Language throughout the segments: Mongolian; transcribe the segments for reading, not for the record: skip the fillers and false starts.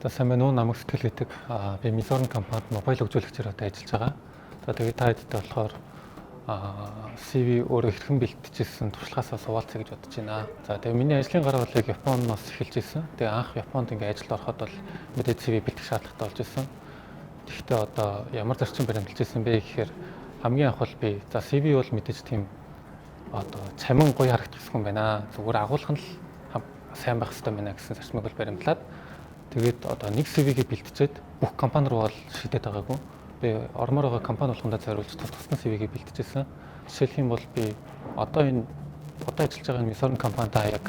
За, сайн байна уу? Намайг Сэтгэл гэдэг. Би Мизорн компанид mobile хөгжүүлэгчээр одоо ажиллаж байгаа. За, тэгээд та хэдтэй болохоор CV өөрөө хэрхэн бэлтжижсэн туршлагаасаа суулцъя гэж бодож байна. За, тэгээд миний ажлын гар бол яг Японоос эхэлж ирсэн. Тэгээд анх Японд ингээ ажилд ороход бол мэдээж CV бэлтгэх шаардлагатай болж ирсэн. Тэгэхдээ одоо ямар зарчим баримталж ирсэн бэ гэхээр хамгийн анх бол би за CV бол мэдээж тийм одоо цамин гоё харагдах юм байна. Зүгээр агуулга нь л сайн байх хэрэгтэй байна гэсэн зарчмыг бол баримтлаад, тэгээд одоо нэг CV-гээ бэлтжээд бүх компани руу бол шидэд байгаагүй. Би ормоор байгаа компани болгондоо зориулж тус тусдан CV-гээ бэлтжижсэн. Жишээлх юм бол би одоо энэ одоо ажиллаж байгаа Мисорн компанида яг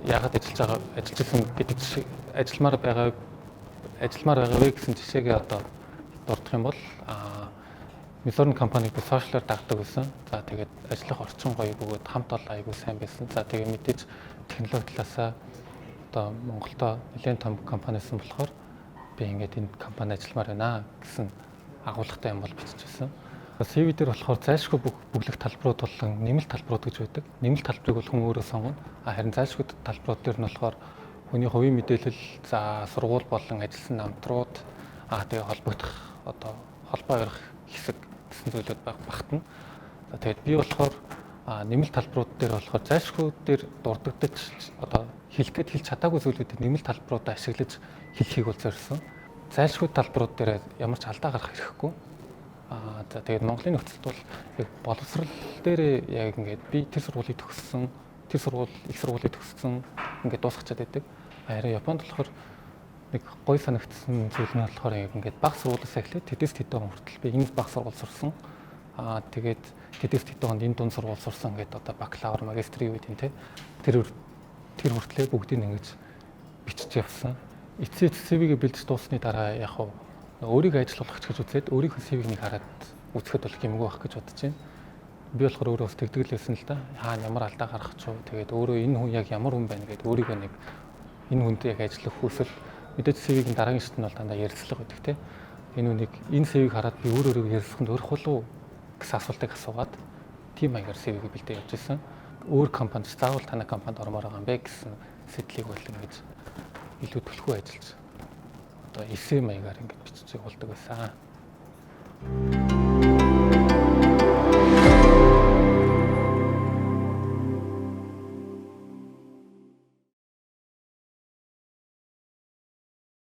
яагаад ажиллаж байгаа, ажиллаж исэн гэдэг жишээ, ажилламаар байгаа вэ гэсэн жишээгээ одоо дурдах юм бол Мисорн компаниг би social аар дагдаг байсан. За, тэгээд ажиллах орчин гоё бөгөөд хамт олон айгүй сайн байсан. За, тэгээд мэдээж технологи талаасаа одоо Монголдо нэлээд том компани байсан болохоор би ингээд энэ компани ажилламаар байна гэсэн агуулгатай юм бол биччихсэн. CV дээр болохоор зайлшгүй бөглөх талбарууд болон нэмэлт талбарууд гэж байдаг. Нэмэлт талбарыг бол хүн өөрөө сонгоно. А харин зайлшгүй талбарууд дээр нь болохоор хүний хувийн мэдээлэл, за сургууль болон ажилласан намтрууд, тэгээ холбогдох одоо холбоо барих хэсэг гэсэн зүйлүүд баг багтана. За, тэгээд би болохоор нэмэлт талбарууд дээр болохоор зайлшгүй дээр дурддагдаж одоо хэлэх гээд хэлж чадаагүй зүйлүүдийг нэмэлт талбаруудаа ашиглаж хэлхийг бол зорьсон. Зайлшгүй талбарууд дээр ямар ч алдаа гарах хэрэггүй. За, тэгээд Монголын нөхцөлд бол яг боловсрал дээр яг ингээд би тэр сургуулийг төгссөн, тэр сургууль, их сургуулийг төгссөн, ингээд дуусгачаад байдаг. Харин Японд болохоор нэг гоё санагдсан зүйл нь болохоор яг ингээд бага сургуулиас эхлээд тэдэс тэдэн он хүртэл би энэ бага сургууль сурсан. Тэгээд тэдэс тэдэн онд энэ дунд сургууль сурсан гэдэг одоо бакалавр, магистрийн үед энэ тэр хүртлээ бүгдийг ингэж бичиж явсан. Эцсийн CV-гээ бэлдэж дууссаны дараа яг хав өөрийгөө ажил олгогч гэж үзээд өөрийнхөө CV-г нэг хараад үзэхэд бол гэмгүй байх гэж бодож байна. Би болохоор өөрөө бас тэгдэг л байсан л да. Хаана ямар алдаа гаргах ч вэ? Тэгээд өөрөө энэ хүн яг ямар хүн байна гэдээ өөрийгөө нэг энэ хүнд яг ажиллах хүсэл, мэдээж CV-ийн дараагийн шат нь бол дандаа ярилцлага байдаг те. Энэ үнийг, энэ CV-г хараад би өөр өөрийгөө ярилцлаганд өрөх болов уу гэсэн асуултыг асуугаад тийм маягаар CV-г бэлдээ явж ирсэн. Өөр компанид заавал танай компанид ормоор байгаа юм бэ гэсэн сэтлийг бол ингэж илүү түлхүү ажиллаж одоо эссе маягаар ингэж бичиж явуулдаг байсан.